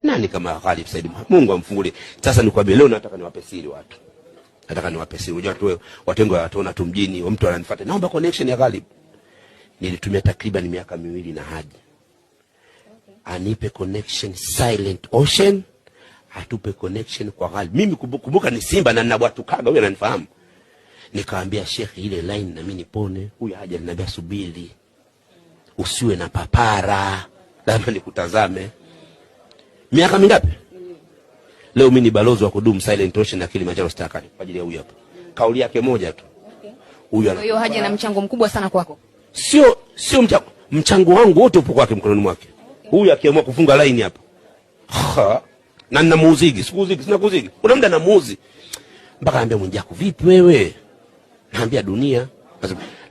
Nani kama Ghalib Said Mohamed? Mungu amfungulie. Sasa nikwambie leo nataka niwape siri watu. Nataka niwape siri. Unajua tu watu wengi wataona tu mjini, mtu ananifuata. Naomba connection ya Ghalib. Nilitumia takriban miaka 2 na Haji. Anipe connection Silent Ocean, atupe connection kwa Ghalib. Mimi kumbuka ni Simba na ninabwatukaga, huyu ananifahamu. Nikamwambia Sheikh, ile line na mimi nipone. Huyu haja aliniambia subiri. Usiwe na papara. Lazima nikutazame. Miaka mingapi? Leo mimi ni balozi wa kudumu Silent Ocean na Kilimanjaro Star Academy kwa ajili ya huyu hapa. Kauli yake moja tu. Huyu Kwa hiyo Haji ana mchango mkubwa sana kwako. Sio mchango. Mchango wangu wote upo kwake mkononi mwake. Huyu akiamua kufunga line hapa. Ha. Na ninamuuzigi, sikuuzigi, sina kuuzigi. Kuna muda namuuzi. Mpaka anambia Mwijaku, vipi wewe? Naambia dunia.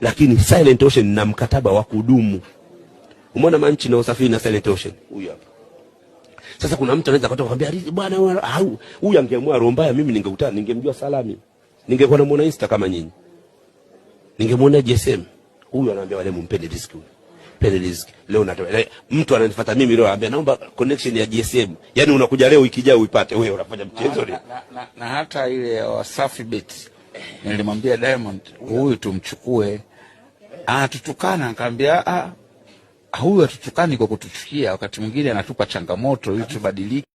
Lakini Silent Ocean na mkataba wa kudumu. Umeona manchi na usafiri na Silent Ocean. Huyu hapa. Sasa kuna mtu anaweza kutoka kwambia bwana au huyu angeamua roho mbaya, mimi ningekutana, ningemjua Salami. Ningekuwa namuona Insta kama nyinyi. Ningemuona GSM. Huyu anaambia wale mumpende riziki huyu. Pende riziki. Leo natoa mtu ananifuata mimi leo anambia naomba connection ya GSM. Yaani unakuja leo ikijaa uipate wewe unafanya mchezo na, na, na, na hata ile Wasafi Bet nilimwambia Diamond huyu tumchukue. Anatutukana, nikamwambia ah, huyu atutukani kwa kutuchukia, wakati mwingine anatupa changamoto ili tubadilike.